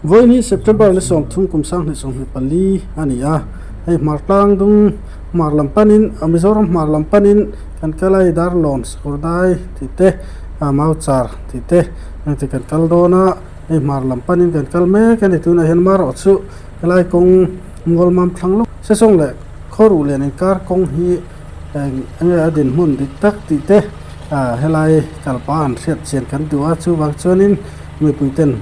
Vawiin hi September ni 30 kum 2024 a ni a, hei hmar tlang dung hmar lam panin a Mizoram hmar lam panin kan kal a, hei Darlawn Sakawrdai tih te Mauchar tih te hengte kan kal dawn a, hei hmar lam panin kan kal mek a ni. Tunah hian marawh chu helai kawng Mualmam thlang lawk Sesawng leh Khawruh lian inkar kawng hi eng nge a dinhmun dik tak tih te helai kalpa an hriat chian kan duh a, chuvang chuanin mipui ten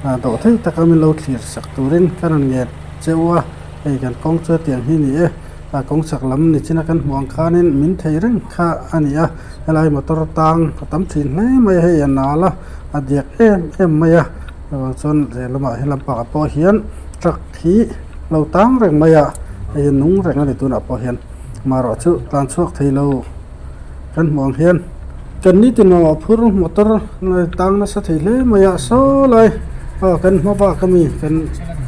dawh thei taka min lo thlir sak turin ka rawn ngen che u a, hei kan kawng chu hetiang hi ni e, kawng chak lam ni china kan hmuh ang khanin min thei reng kha a ni a, helai motor tang a tam thin hle mai a, hei a nal a, a diak em em mai a, chuvang chuan lehlamah he lampangah pawh hian truck hi lo tang reng mai a, hei hi nung reng a ni tunah pawh hian marawh chu tlan chhuak thei lo kan hmuh ang hian kan nitin mamawh phur motor tang nasa thei hle mai a saw lai aw kan hma bak ami kan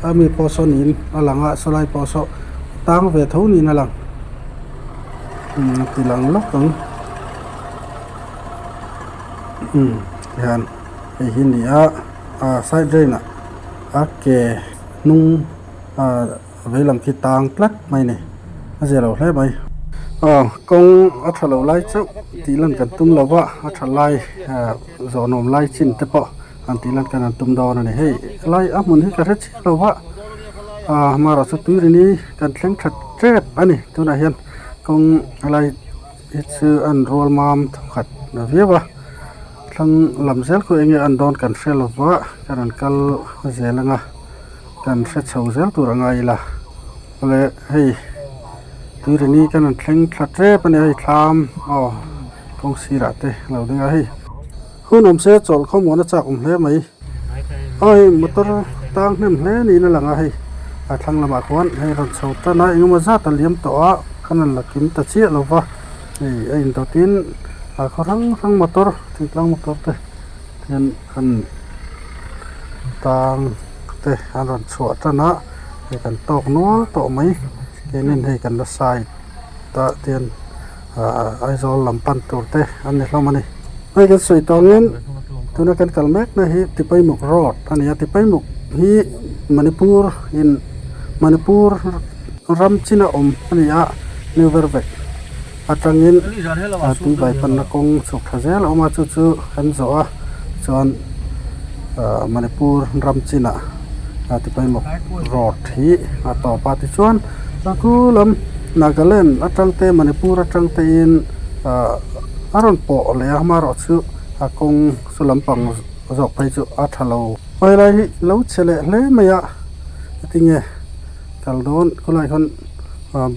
ami pawh saw niin a lang a saw lai pawh saw tang ve tho niin a lang umm ti lang lawk ang umm tihian hei hi ni a ah side drain ah a ke hnung ah vei lam khi tang tlat mai a ni a zia lo hle mai aw kawng a tha lo lai chauh tih lan kan tum lo va a tha lai ah zawhnawm lai chin te pawh han tih lan kan han tum dawn a ni hei helai a hmun hi ka hre chiah lo va ah amaherawhchu tuirini kan thleng that tep a ni tunah hian kawng helai hi chu an rual mam thawkhat viau a thlang lam zel khu enge an dawn kan hre lo va kan rawn kal zel ang a. Kan hre chho zel tur a ngai ila awle hei tuirini kan rawn thleng thla tep a ni a hei thlam aw kawng sirah te a lo ding a hei hun awm se chawlh khawmuan a chak awm hle mai aw hei motor tang hnem hle niin a lang a hei a thlang lamah khuan hei rawn chho tan a engemaw zat a liam tawh a kan rawn la kim ta chiah lo va hei a indawtin a khaw hrang hrang motor thingtlang motor te hian an tang te an rawn chhuah tan a hei kan tawk nual tawh mai keinin hei kan la side ah te hian ahh Aizawl lam pan tur te an ni hlawm a ni hei kan sawi tawh angin tuna kan kal mek na hi Tipaimukh road a ni a Tipaimukh hi Manipur in Manipur ram china awm a ni a New Vervek atangin tui vai panna kawng chhuk tha zel a awm a chu chu kan zawh a chuan ahh Manipur ram chinah Tipaimukh road hi a tawp a tichuan khu lam Nagaland atang te Manipur atang te in ahh a rawn pawh leh a amaherawhchu a kawng chu lampang zawk phei chu a tha lo. Helai hi lo chhe leh hle mai a tinge kal dawn khawlai khawn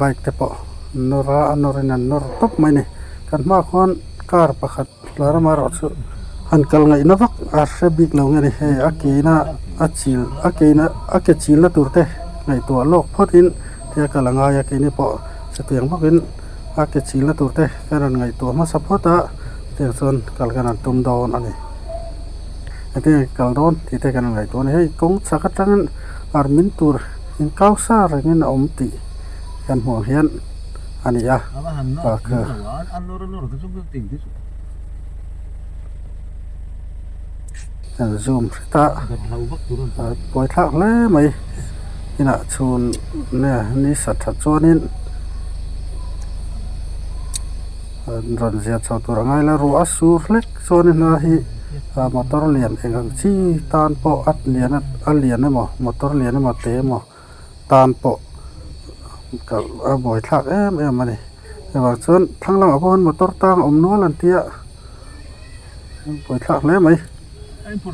bike te pawh an nawr a a nawrin an nawr tawp mai a ni kan hmaah khuan car pakhat la rama erawh chu han kal ngaihna vak a hre bik lo nge ni hei a ke ina a chil a ke ina a ke chilna tur te ngaihtuah lawk phawtin tia kal a ngai a keini pawh chutiang bawkin a ke chilna tur te kan rawn ngaihtuah hmasa phawt a chutiang chuan kal kan han tum dawn a ni engtin nge kal dawn tih te kan rawn ngaihtuah a ni hei kawng chhak atangin armin tur inkau sa rengin a awm tih kan hmuh ang hian a ni a kan zoom hret a buai thlak hle mai inah chhun nge ni sat that chuanin rawn ziah chho tur a ngai lo ruah a sur hlek chuanin hna hi motor lian eng ang chi tan pawh a lian a lian emaw motor lian emaw te emaw. Tan pawh a buai thlak em em a ni chuvang chuan thlang lamah pawh hian motor tang a awm nual an tia buai thlak hle mai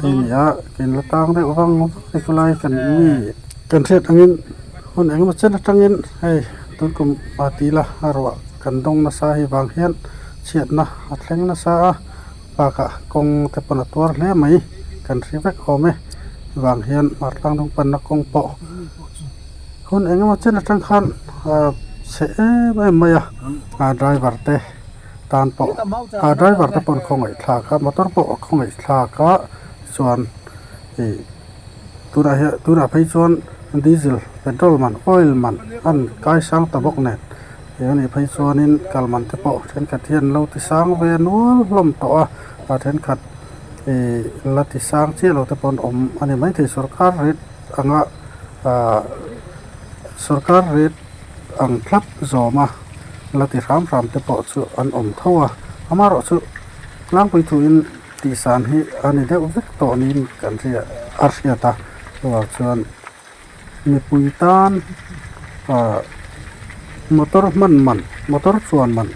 hei ni a ken la tang deuh vang vang a khawlai kan mi kan hriat angin hun engemaw chen atangin hei tun kum a ti la a ruah kan dawng nasa hei vang hian chhiatna a thleng nasa a bakah kawng te pawn a tuar hle mai kan hri vek awm e vang hian hmar tlang dawng panna kawng pawh hun eng emaw chen atang khan ah chhe em em mai a ah driver te tan pawh ah driver te pawh an khawngaih thlak a motor pawh a khawngaih thlak a chuan ih tunah hian tunah phei chuan diesel petrol man oil man an kai sang ta bawk nen he anih phei chuanin kal man te pawh thenkhat hian an lo ti sang ve nual hlawm tawh a ah thenkhat. Ih la ti sang chiah lo te pawh an awm a ni maithei sorkar rate anga ah sorkar rate ang thlap zawma la ti hram hram te pawh chu an awm tho a amaherawhchu tlangpui thuin tihsan hi a ni deuh vek tawh niin kan hria a hriat a chuvang chuan mipui tan ah motor hman man motor chuan man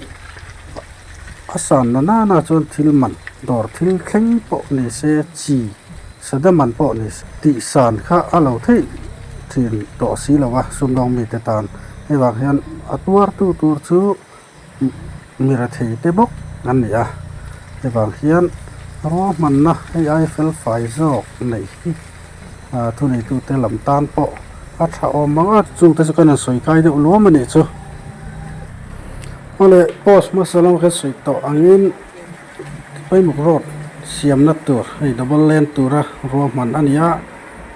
a san na nana chuan thil man dawr thil thleng pawh ni se chi sada man pawh ni se tihsan kha a lo theih thin tawh si lo a sumdawng mite tan hei vang hian a tuar tu tur chu mi rethei te bawk an ni a hei vang hian ruahmanna hei ai fel fai zawk neih hi ah thuneitute lam tan pawh a tha awm ang a chungte chu kan han sawi kai deuh luam a nih chu awle post hmasa lamah khan sawi tawh angin Paimuk road siamna tur hei double lane tura ruahman a ni a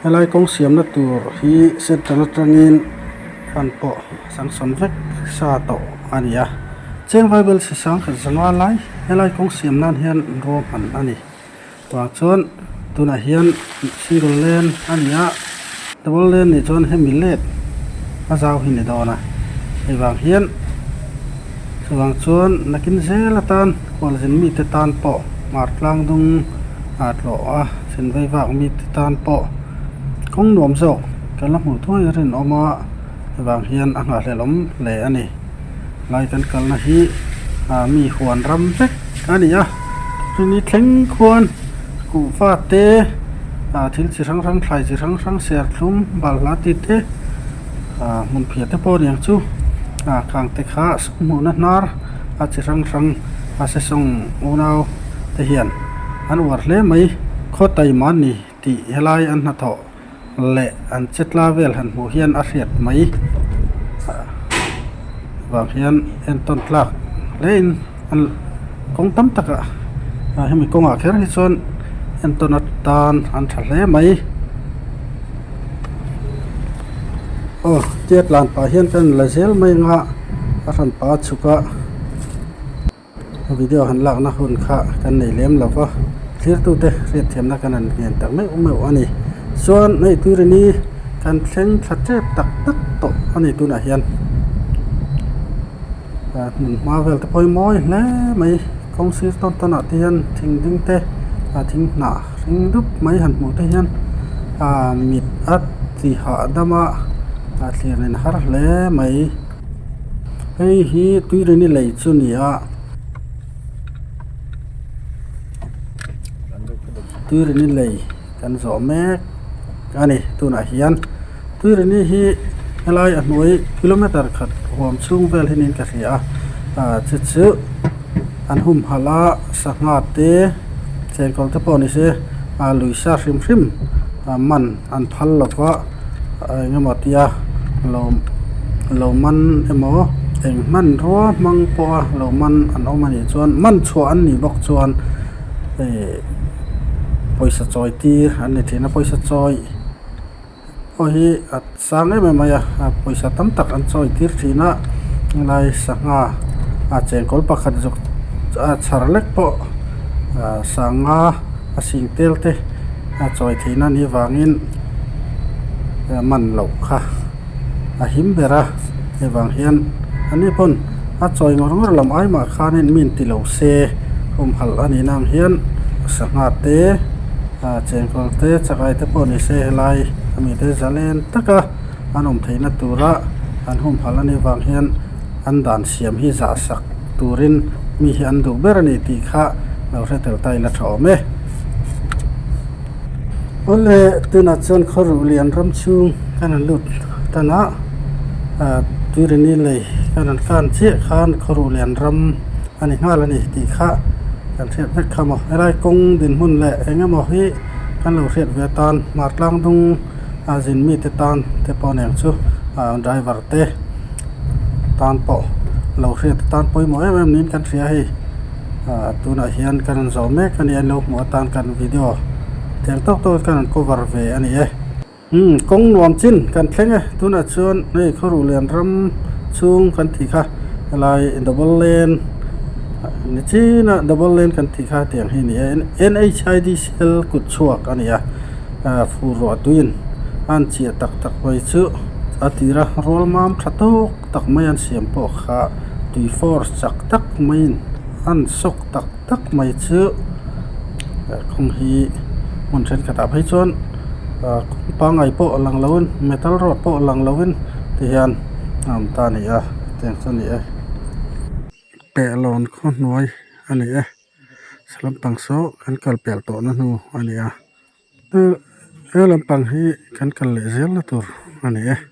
helai kawng siamna tur hi central atangin fan pawh sanction vek sa tawh a ni a cheng vaibel chi sangkhat zanga lai helai kawng siam nan hian ruahman a ni tah chuan tunah hian single lane a ni a double lane nih chuan hemi let a zau hi ni dawn a hei vang hian chuvang chuan nakin zel atan khualzin mite tan pawh hmar tlang dung ah tlawh a chin vei vak mite tan pawh kawng nuam zawk kan la hmuh thuai a rinawm a hei vang hian a nghahhlelh awm hle a ni. Lai kan kalna hi ah mi huan ram vek a ni a chumi thleng khuan kuhva te ah thil chi hrang hrang thlai chi hrang hrang serthlum balhla tih te ah hmun phiah te pawh a ni ang chu ah khang te kha hmuhna hnar a chi hrang hrang a sesawng unau te hian an uar hle mai khaw taima an ni tih helai an hnathawh. Leh an che tla vel han hmuh hian a hriat mai vang hian entawn tlak hle in an kawng tam tak ah hemi kawngah kher hi chuan entawn atan an tha hle mai. Aw tia tlan pah hian ka la zel mai anga a hran pah a chhuk a. Video han lakna hun kha kan nei lem lo va, thlirtute hriatthiamna kan han ngen tak meuh meuh a ni. Chuan hei Tuirini kan thleng thla tep tak tak tawh a ni tunah hian hmun hma vel te pawh hi mawi hle mai kawng sir tawn tawn ah te hian thing ding te thing hnah hring dup mai han hmuh te hian mit a ti hahdam a thlir in har hle mai. Hei hi Tuirini lei chu ni a Tuirini lei kan zawh mek a ni tunah hian Tuirini hi helai a hnuai kilometer khat huam chhung vel hi niin ka hria a ah chu chu an humhalh a sangha te chengkawl te pawh ni se ah lui sa hrim hrim man an phal lo va. Eng emaw tia lo lo man emaw eng hmanrua hmang pawha lo man an awm anih chuan man chhuah an nih bawk chuan ihh pawisa chawi tir an ni thin a pawisa chawi pawh hi a sang em em mai a pawisa tam tak an chawi tir thin a helai sangha a chengkawl pakhat zawk a chhar lek pawh ah sangha a sing tel te a chawi theihna anih avangin man loh kha a him ber a hei vang hian ani pawn a chawi ngawr ngawr lam ai mah khanin mi inti lo se humhalh a nih nang hian sangha te ah chengkawl te chakai te pawh ni se helai ami te zalen taka an awm theihna tura an humhalh anih avang hian an dan siam hi zah sak turin mi hi an duh ber a ni tih kha lo hre tel ta ila tha awm e. Awle tunah chuan khawruh lian ram chhung kan han lut tan a ah Tuirini lei kan han kan chiah khan khawruh lian ram a ni nghal a ni tih kha kan hriat vek kha maw helai kawng dinhmun leh eng emaw hi kan lo hriat ve atan hmar tlang dung a zin mite tan te pawh nen chu ah driver te tan pawh lo hriat atan pawimawh em em niin kan hria a hei. Ah tunah hian kan rawn zawh mek a ni a lo hmuh atan kan video tiang tawk tawk kan rawn cover ve a ni e. Umm kawng nuam chin kan thleng e tunah chuan hei khawruh lian ram chhung kan tih kha helai double lane ni chin a double lane kan tih kha tiang hi a ni e N H I D C L kut chhuak a ni a ah fur ruah tuiin. an chiah tak tak mai chu a tira rual mam tha tawk tak mai an siam pawh kha tui force chak tak maiin an sawk tak tak mai chu kawng hi hmun thenkhatah phei chuan ah kawng pangngai pawh lang loin metal road pawh lang loin tihian a awm ta a ni a tiang chu a ni e pehlawn khaw hnuai a ni e lampang saw kan kal pel tawhna hnu a ni a he lampang hi kan kal leh zel na tur a ni e.